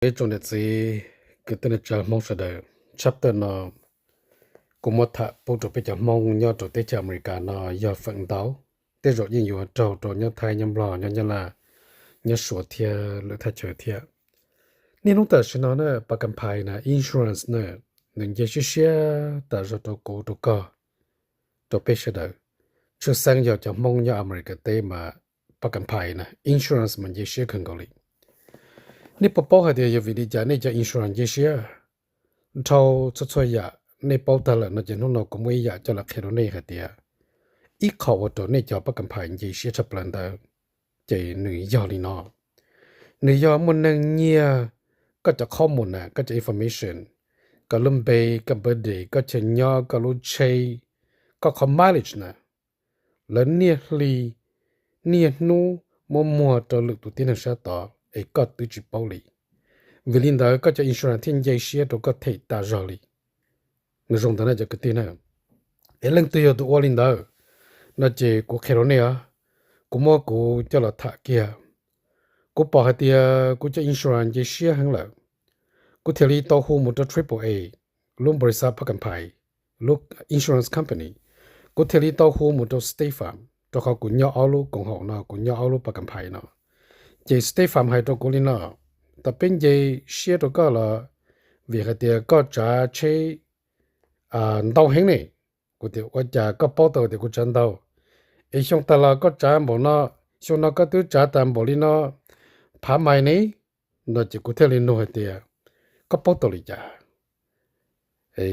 Ib tsoom niam txiv kwv tij neej tsa Hmoob sawv daws, chapter no kuv muab tham pub rau peb cov Hmoob nyob rau teb chaws Amelikas no yog feem ntau, tej zaum yeej yuav raug rau nyob Thaib, nyob Nplog, nyob Nyab Laj, nyob Suav thiab lwm thaj chaw thiab. Niaj hnub tam sim no na, pa kam phais na, insurance na, nws nce siab siab tas zog rau kuv rau koj, rau peb sawv daws. Tshwj xeeb yog cov Hmoob nyob Amelikas teb mas pa kam phais na, insurance mas nce siab kawg nkaus li. Nej puas paub hais tias yog vim li cas nej cov insurance nce siab? Dhau txhua txhua yam nej paub tag lawm no ces hnub no kuv muaj ib yam coj los qhia rau nej hais tias ib qho ua rau nej cov pa kam phais nce siab tshaj plaws ntawd, ces nws yog li no. Nws yog muaj neeg nyiag koj cov qhob mus na, koj cov information, koj lub npe, koj birthday, koj chaw nyob, koj lub tsheb, koj qhov mileage na, lawv niaj hli niaj hnub muab muag rau lwm tus tib neeg sab tod es koj twb tsis paub li. Vim li ntawd koj cov insurance thiaj nce siab rau koj them tas zog li. Nws zoo ntawd na cov kwv tij na. Es leej twg yog tus ua li ntawd no ces kuv qhia rau nej os, kuv muab kuv coj los tham kiag. Kuv pom hais tias kuv cov insurance nce siab heev lawm, kuv thiaj li tau hu mus rau triple A, lub npaus li xav pa kam phais, lub insurance company. Kuv thiaj li tau hu mus rau State Farm, rau qhov kuv nyob ob lub koom haum no, kuv nyob ob lub pa kam phais no. Ces State Farm hais rau kuv li no, tas peb nce siab rau koj los vim hais tias koj tsav tsheb ntau heev ne. Kuv tias ua cas koj paub tau tias kuv tsav ntau? Es xyoo tas los koj tsav npaum no, xyoo no koj twb tsav tas npaum li no phav mais ne. No ces kuv thiaj li nug hais tias koj paub tau li cas?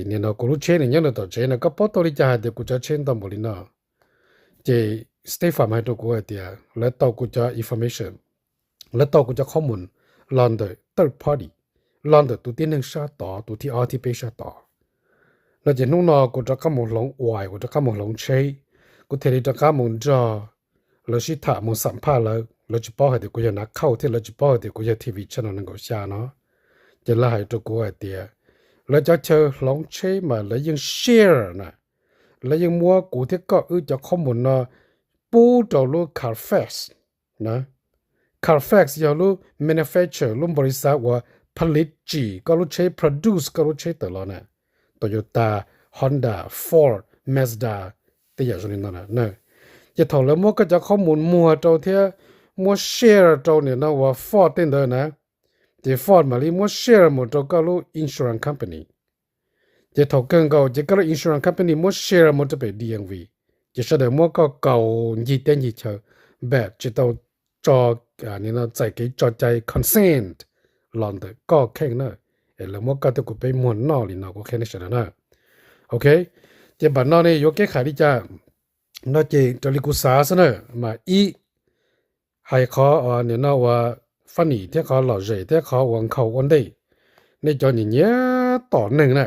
Nim no kuv lub tsheb nws nyob nws tom tsev no, koj paub tau li cas hais tias kuv tsav tsheb ntau npaum li no? Ces State Farm hais rau kuv hais tias lawv tau kuv cov information, lawv tau kuv cov qhob mus los ntawm third party, los ntawm tus tib neeg sab tod, tus thib ob thib peb sab tod. No ces hnub no kuv rov qab mus hloov uas, kuv rov qab mus hloov tsheb, kuv thiaj li rov qab mus nrog lawv sib tham mus xam phaj lawv, lawv tsis paub hais tias kuv yog Nav Khauj thiab lawv tsis paub hais tias kuv yog T V channel nees nkaum xya no. Ces lawv hais rau kuv hais tias lawv cov chaw hloov tsheb mas lawv yeej share na, lawv yeej muab kuv thiab koj wb cov qhob mus no pub rau lub Carfax. Carfax yog lub manufacturer, lub npaus li xav uas pha li tsim koj lub tsheb, produce koj lub tsheb tawm los na, Toyota, Honda, Ford, Mazda, tej yam zoo li no na. Ces thaum lawv muab koj cov qhob mus muag rau thiab muab share rau nim no uas Ford tej ntawd na, ces Ford mam li muab share mus rau koj lub insurance company. Ces thaum kawg nkaus ces koj lub insurance company muab share mus rau pem D M V, ces sawv daws muab koj kaus ncig teb ncig chaw, but tsis tau tso, txais kev tso cai consent los ntawm koj kheej na. Es lawv muab koj thiab kuv peb muag noj li no, kuv qhia nej sawv daws na. Ok, ces npam no ne yuav keb kham li cas no ces raws li kuv xav xwb na, mas ib, hais qhov nim no uas funny thiab qhov lom zem thiab qhov uas nkhaus ua ntej, nej cov nyiam nyiam tom neeg na,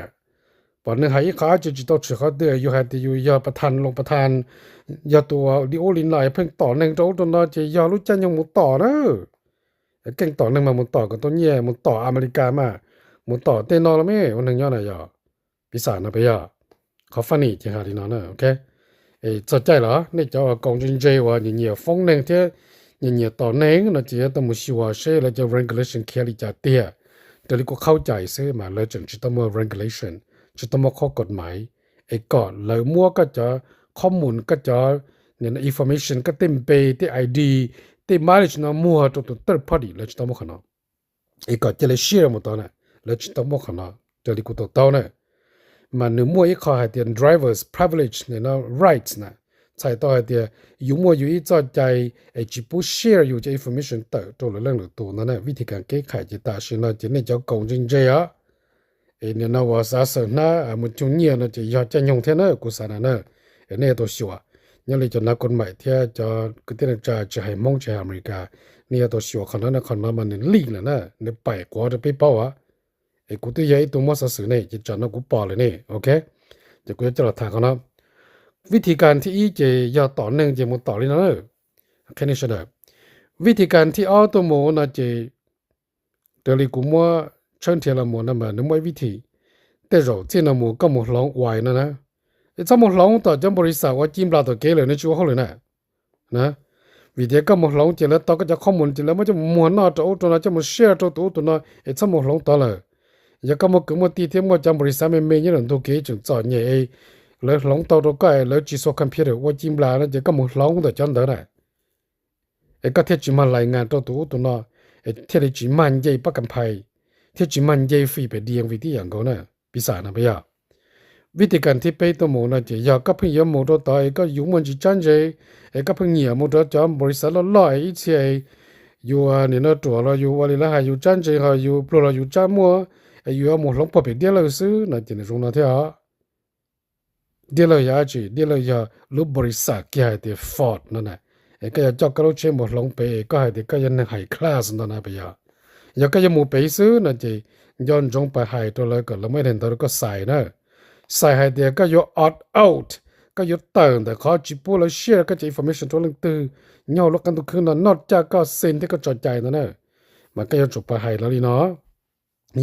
pom neeg hais ib qho dab tsi tsis tau tshwm qhov twg yus hais tias yus yog pas thas loos pas thas, yog tus uas li ub li no es pheej tom neeg rau ub rau no ces yog lub caij nyoog mus tom na. Keej tom neeg mas mus tom kom tau nyiaj, mus tom Amelikas mas, mus tom tej no los me ua neeg nyob na yog. Piv xam no peb yog qhov funny ces hais li no na, ok. Txog caij los nej cov uas kaus ntse ntse uas nyiam nyiam foob neeg thiab nyiam nyiam tom neeg no ces yuav tau mus xyuas seb lawv cov regulation khiav li cas tiag. Raws li kuv qhaub cais xwb mas lawv tseem tsis tau muaj regulation, tsis tau muaj qhov kod maiv, es kom lawv muab koj cov qhob mus, koj cov information, koj tej npe, tej I D, tej mileage no muag rau tus third party, lawv tsis tau muaj qhov no. Es kom cia li share mus tod na, lawv tsis tau muaj qhov no. Raws li kuv to taub na, mas nws muaj ib qho hais tias drivers privilege no, rights na, txhais tau hais tias yus muaj yus ib txoj cai es tsis pub share yus cov information tawm rau lwm leej lwm tus no na. Vij thi kas keb khais ces tam sim no ces nej cov kaus ntse ntse os, es nim no uas xav xaws hnab mus cug nyiaj no ces yog caij nyoog thiab na, kuv xav na na. Es nej yuav tau xyuas, nyob li cov nav kod maim thiab cov kwv tij neej tsa tsis hais Hmoob tsis hais Amelikas, nej yuav tau xyuas qhov no na, qhov no mas nws leak lawm na, nws paim quav rau peb paub as. Es kuv twb yog ib tug muab xov xwm ne ces tsam no kuv pom lawm ne, ok. Ces kuv yuav coj los tham qhov no. Vij thi kas thib ib ces yog tom neeg ces mus tom li no na. Qhia nej sawv daws, vij thi kas thib ob tuaj mus no ces raws li kuv muab tshawb nrhiav los mus no mas nws muaj ib vij thi. Tej zaum txij no mus koj mus hloov uas no na, es txhob mus hloov tom cov npaus lis xas uas ci nplas tom kev lawm, nws tsis ua hauj lwm na. Vim tias koj mus hloov ces lawv tau koj cov qhob mus ces lawv muab coj mus muag noj rau ub rau no, coj mus share rau tus ub tus no es txhob mus hloov tod lawm. Yog koj muaj kwv muaj tij thiab muaj cov npau li xav me me nyob rau ntug kev tseem txom nyem es lawv hloov tau rau koj es lawv tsis xuas computer ua ci nplas no ces koj mus hloov ntawm cov ntawd na, es koj thiaj tsis mag lais ngas rau tus ub tus no, es thiaj li tsis mag nce pab kam phais, thiab tsis mag nce fim pem D M V tib yam nkaus na, piv xam no puas yog? Vib tis kas thib peb tuaj mus no ces yog koj pheej yuav mus rau tod es koj yuav muaj ntsis tsab ntse, es koj pheej nyiam mus rau cov npau li xav loj loj es ib txhia yus nim no ruam los yus ua li lawv hais yus tsab ntse ho yus pluag los yus tsab muaj, es yus yuav mus hloov puag pem Diab Lawj xwb no ces nws zoo no thiab os. Diab Lawj yog dab tsi? Diab Lawj yog lub npau li xav kiag hais tias Ford no na, es koj yuav coj koj lub tsheb mus hloov pem es koj hais tias koj yog neeg high class ntawd na puas yog? Yog koj yuav mus pem xwb no ces nco ntsoov pab hais rau lawv kom lawv muab ib daim ntawv rau koj xais na, xais hais tias koj yuav opt out, koj yuav tawm ntawm qhov tsis pub lawv share koj cov information rau leej twg nyob hauv lub qab ntuj khwb no, noj caj koj xees thiab koj tso cai ntawd na. Mas koj yuav tsum pab hais lawv li no.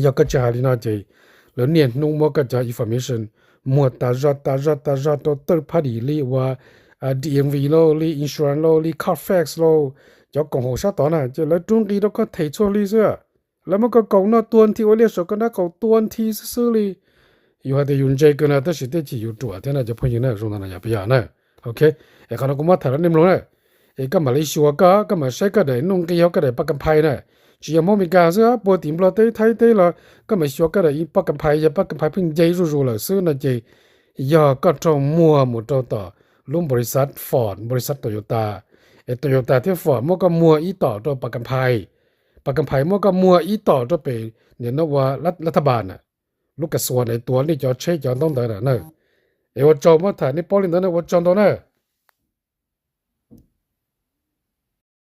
Yog koj tsis hais li no ces lawv niaj hnub muab koj cov information muag tas zog tas zog tas zog rau third party li uas D M V lauj, li insurance lauj, li Carfax lauj, cov koom haum sab tod na ces lawv rub nqi rau koj them txhua hli xwb. Lawv muab koj kaus noj tua nthi ua liaj saum koj nrab qaum tua nthi xwb xwb li. Yus hais tias yus ntse kawg no tab sis tej chim yus ruam thiab no cov phooj ywg na, zoo no yog puas yog na? Ok, es qhov no kuv muab tham rau nej mloog na. Es koj mam li xyuas koj, koj mam saib koj daim nuj nqi hauv koj daim pab kam phais na. Tsis yog Hmoob Mes Kas xwb, puag tim Nplog teb Thaib teb los koj mam xyuas koj daim pab kam phais, yog pab kam phais pheej nce zuj zus lawm xwb no ces yog koj raug muag mus rau tom lub npau li xav Ford, npau li xav Toyota, es Toyota thiab Ford muab koj muag ib tom rau pab kam phais, pab kam phais muab koj muag ib tom rau pem nim no ua lab thab npas na, lub kas xuas na tuav nej cov tsheb cov ntaub ntawv na. Es ua tsaug, muab tham nej paub li ntawd na, ua tsaug ntau na.